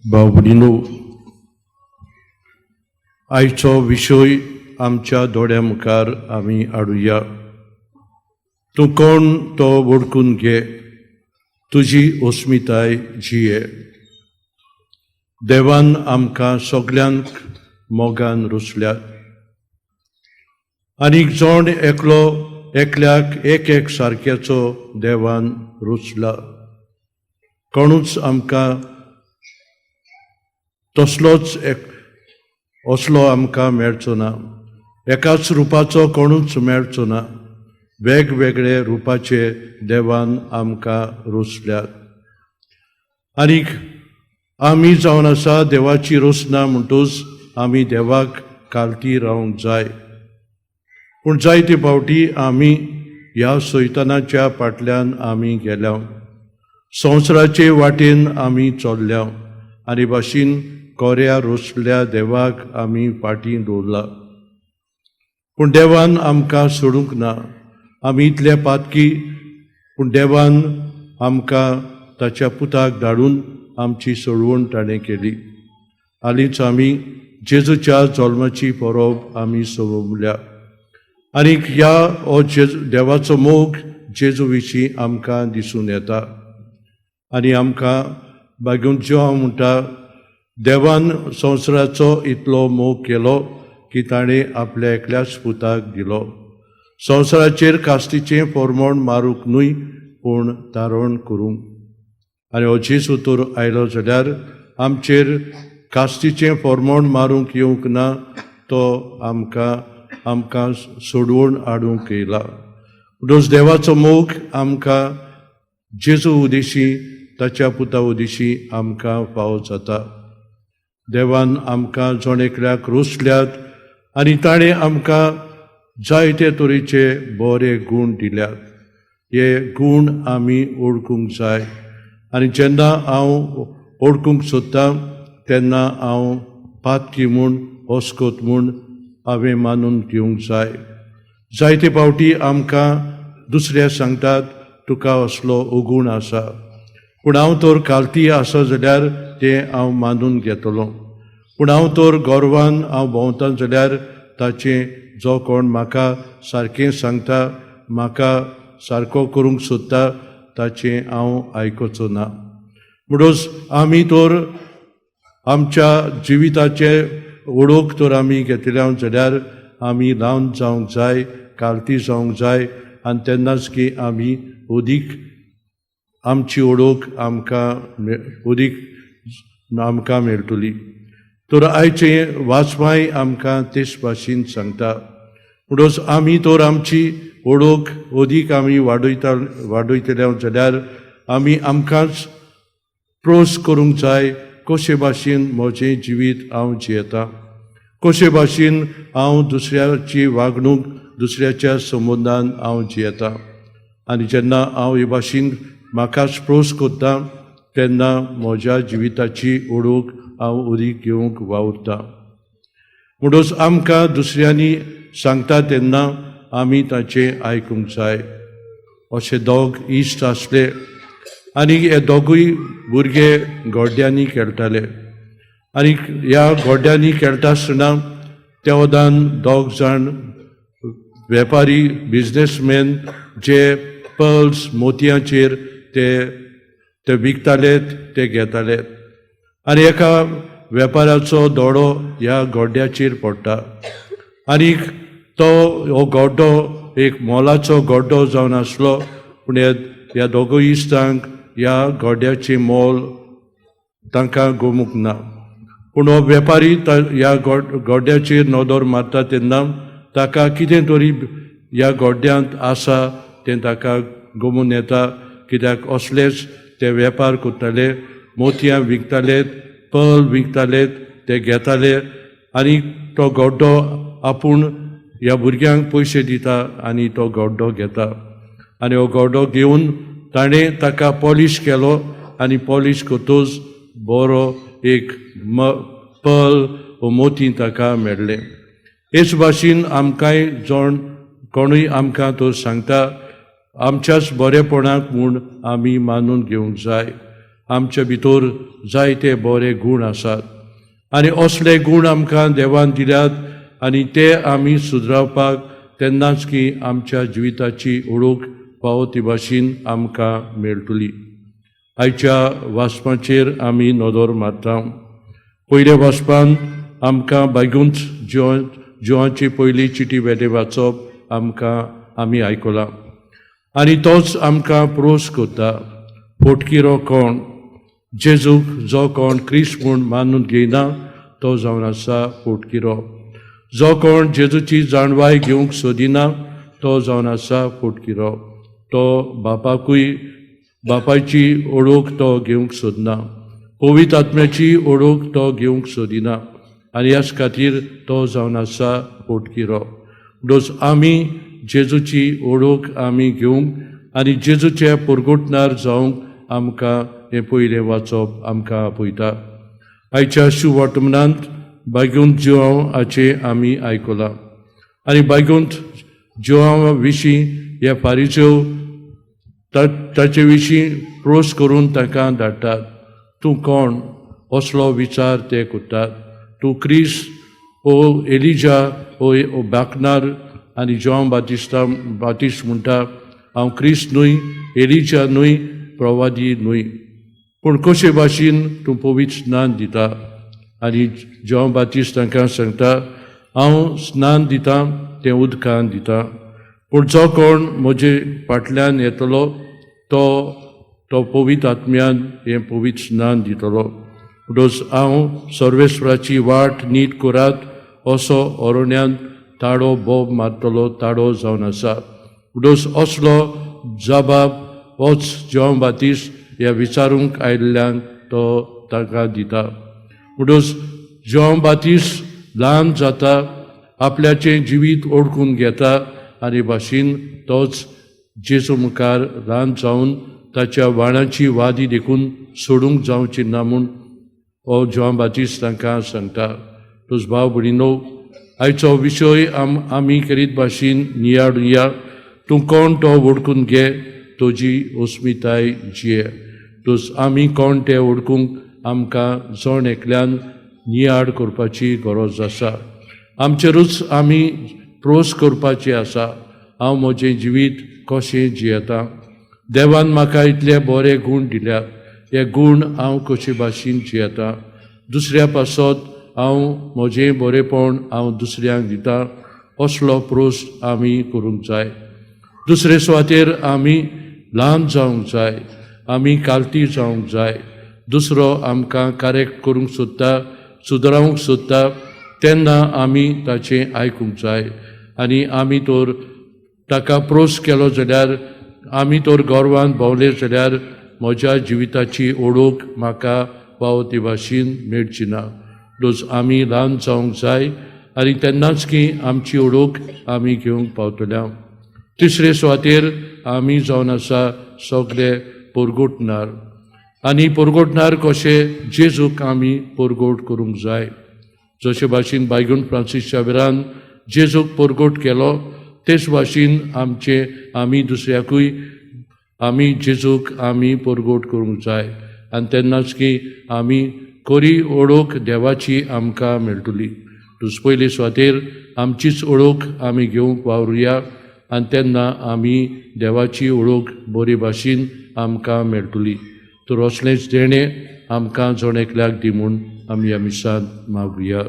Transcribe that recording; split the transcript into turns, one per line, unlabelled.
भाव भयणीनो, आयचो विशय आमच्या दोळ्या मुखार आमी हाडुया. तूं कोण तो वळखून घे, तुजी अस्मिताय जिये. देवान आमकां सगल्यांक मोगान रचल्यात आनीक जण एकलो एकल्याक एक एक सारक्याचो देवान रचला. कोणूच आमकां तसलोच एक असलो आमकां मेळचो ना. एकाच रुपाचो कोणूच मेळचो ना. वेगवेगळे रुपाचे देवान आमकां रचल्यात आनीक आमी जावन आसा देवाची रचना. म्हणटूच आमी देवाक कालती रावंक जाय. पूण जायते फावटी आमी ह्या सैतानाच्या फाटल्यान आमी गेल्या, संवसाराचे वाटेन आमी चल्ल्या आनी भाशेन कोऱ्या रोसल्या देवाक आमी फाटीं दवरला. पूण देवान आमकां सोडूंक ना. आमी इतले पातकी, पूण देवान आमकां ताच्या पुताक धाडून आमची सोडवण ताणें केली. हालींच आमी जेजूच्या जल्माची परब आमी सोंपल्या आनीक ह्या हो जेजू देवाचो मोग जेजू विशीं आमकां दिसून येता. आनी आमकां बागून ज्यो हांव म्हणटा, देवान संवसाराचो इतलो मोग केलो की ताणें आपल्या एकल्याच पुताक दिलो, संवसाराचेर कास्तीचें फोरमोण मारूंक न्हय, पूण तारण करूंक. आनी हो जेजू तर आयलो जाल्यार आमचेर कास्तीचें फोरमोण मारूंक येवंक ना, तो आमकां सोडवण हाडूंक येयला. म्हणटच देवाचो मोग आमकां जेजू उदेशी, ताच्या पुता उदेशी आमकां फावो जाता. देवान आमकां जण एकल्याक रोसल्यात आनी ताणें आमकां जायते तरेचे बरे गूण दिल्यात. हे गूण आमी वळखूंक जाय आनी जेन्ना हांव वळखूंक सोदतां तेन्ना हांव पातकी म्हूण, ओस्कोत म्हूण हांवें मानून घेवंक जाय. जायते फावटी आमकां दुसरे सांगतात, तुका असलो अगूण आसा, पूण हांव तर कालती आसा जाल्यार तें हांव मानून घेतलो. पूण हांव तर गर्वान हांव भोंवता जाल्यार ताचें जो कोण म्हाका सारकें सांगता, म्हाका सारको करूंक सोदता, ताचें हांव आयकुचो ना. म्हणूच आमी तर आमच्या जिविताचे वळख तर आमी घेतल्या जाल्यार आमी ल्हान जावंक जाय, कालती जावंक जाय आनी तेन्नाच की आमी अदीक आमची वळख आमकां अदीक आमकां मेळटली. तर आयचें वाचपाय आमकां तेच भाशेन सांगता. म्हणटच आमी तर आमची वळख अदीक आमी वाडयतले जाल्यार आमी आमकांच प्रोस करूंक जाय, कशे भाशेन म्हजें जिवीत हांव जियेतां, कशे भाशेन हांव दुसऱ्याची वागणूक, दुसऱ्याच्या संबंदान हांव जियेतां. आनी जेन्ना हांव हे भाशेन म्हाकाच प्रोस करता तेन्ना म्हज्या जिविताची वळख हांव अदीक घेवंक वावुरतां. म्हणूच आमकां दुसऱ्यांनी सांगता तेन्ना आमी ताचें आयकूंक जाय. अशे दोग इश्ट आसले आनी हे दोगूय भुरगे गोड्यांनी खेळटाले. आनी ह्या गोड्यांनी खेळटा आसतना त्या वदान दोग जाण वेपारी, बिजनेसमॅन, जे पर्ल्स मोतयांचेर ते ते विकताले, ते घेताले. आनी एका वेपाराचो दोडो ह्या गोड्याचेर पडटा आनी तो हो गोड्डो एक मोलाचो गोड्डो जावन आसलो. पूण ह्या दोगूय इश्टांक ह्या गोड्याचें मोल तांकां गोमूंक ना. पूण हो वेपारी ह्या गोड्याचेर नदर मारता तेन्ना ताका कितें तरी ह्या गोड्यांत आसा तें ताका गोमून येता, कित्याक असलेच ते वेपार करताले, मोतयां विकताले, पर्ल विकताले, ते घेताले. आनी तो गोड्डो आपूण ह्या भुरग्यांक पयशे दिता आनी तो गोड्डो घेता. आनी हो गोड्डो घेवन ताणें ताका पॉलीश केलो आनी पॉलीश करतूच बरो एक पर्ल वो मोती ताका मेळ्ळें. हेच भाशेन आमकांय जण कोणूय आमकां तो सांगता, आमच्याच बरेपणाक म्हूण आमी मानून घेवंक जाय. आमचे भितर जायते बरे गूण आसात आनी असले गूण आमकां देवान दिल्यात आनी ते आमी सुदरावपाक तेन्नाच की आमच्या जिविताची ओळख फावो ती भाशेन आमकां मेळटली. आयच्या वाचपाचेर आमी नदर मारता. पयल्या वाचपान आमकां बायगूंच जिवांची पयली चिटी वेले वाचप आमकां आमी आयकलां आनी तोच आमकां प्रोस करता. फोटकिरो कोण? जेजूक जो कोण क्रिस्त म्हूण मानून घेयना तो जावन आसा फोटकिरो. जो कोण जेजूची जाणवाय घेवंक सोदिना तो जावन आसा फोटकिरो. तो बापाकूय बापायची ओळख तो घेवंक सोदना, पवित्र आत्म्याची ओळख तो घेवंक सोदिना आनी ह्याच खातीर तो जावन आसा फोटकिरो. डोस आमी जेजूची ओळख आमी घेवंक आनी जेजूचे पोरगुटणार जावंक आमकां हें पयलें वाचप आमकां आपयता. आयच्या शुवर्तमानांत बायगूंत जिवांव हाचें आमी आयकलां आनी बायगूंत जिवांवा विशीं हे फारीच्यो ताचे विशीं प्रोस करून तांकां धाडटात. तूं कोण असलो विचार ते करतात. तूं क्रिस्त ओ एलिजा ओ बाकनार? आनी जॉन बातिस्ता बातिस्ट म्हणटा, हांव क्रिस्त न्हय, एलिजा न्हय, प्रवादी न्हय, पूण कशे भाशेन तूं पवित्र स्नान दिता? आनी जॉन बातिस्ट तांकां सांगता, हांव स्नान दितां तें उदकान दिता, पूण जो कोण म्हजे फाटल्यान येतलो तो तो पवित्र आत्म्यान हें पवित्र स्नान दितलो. म्हणटच हांव सर्वेस्वराची वाट नीट करात असो अरण्यांत ताडो बोब मारतलो ताडो जावन आसा. म्हणटच असलो जबाब होच जॉन बातिस्ट ह्या विचारूंक आयिल्ल्यांक तो तांकां दिता. म्हणटच जॉन बातिस्ट ल्हान जाता, आपल्याचें जिवीत ओळखून घेता आनी भाशेन तोच जेजू मुखार ल्हान जावन ताच्या वाणाची वादी देखून सोडूंक जावची ना म्हूण हो जॉन बातिस्ट तांकां सांगता. तुज भाव भयणीनो, आयचो विशय आमी करीत भाशेन नियाळुया. तूं कोण तो वळखून घे, तुजी अस्मिताय जिये. तुज आमी कोण ते वळखूंक आमकां जण एकल्यान नियाळ करपाची गरज आसा. आमचेरूच आमी प्रोस करपाची आसा. हांव म्हजें जिवीत कशें जियेता? देवान म्हाका इतले बरे गूण दिल्यात, हे गूण हांव कशे भाशेन जियेता? दुसऱ्या पासत हांव म्हजें बरेपण हांव दुसऱ्यांक दिता? असलो प्रोस आमी करूंक जाय. दुसरे सुवातेर आमी ल्हान जावंक जाय, आमी कालती जावंक जाय. दुसरो आमकां करेक्ट करूंक सोदता, सुदरावंक सोदता तेन्ना आमी ताचें आयकूंक जाय. आनी आमी तर ताका प्रोस केलो जाल्यार, आमी तर गर्वान भोंवले जाल्यार म्हज्या जिविताची ओळख म्हाका फावो ती भाशेन मेळची ना. डोस आमी ल्हान जावंक जाय आनी तेन्नाच की आमची ओळख आमी घेवंक पावतले. तिसरे सुवातेर आमी जावन आसा सगळे पोरगोटणार. आनी पोरगोटणार कशे? जेजूक आमी पोरगोट करूंक जाय. जशे भाशेन बायगून फ्रांसीस शावेरान जेजूक पोरगोट केलो तेच भाशेन आमचे आमी दुसऱ्याकूय आमी जेजूक आमी पोरगोट करूंक जाय. आनी तेन्नाच की आमी खरी ओळख देवाची आमकां मेळटली. दुस पयले सुवातेर आमचीच ओळख आमी घेवंक वावरुया आनी तेन्ना आमी देवाची ओळख बरे भाशेन आमकां मेळटली. तर असलेंच देणें आमकां जण एकल्याक दी म्हूण आमी ह्या मिसांत मागुया.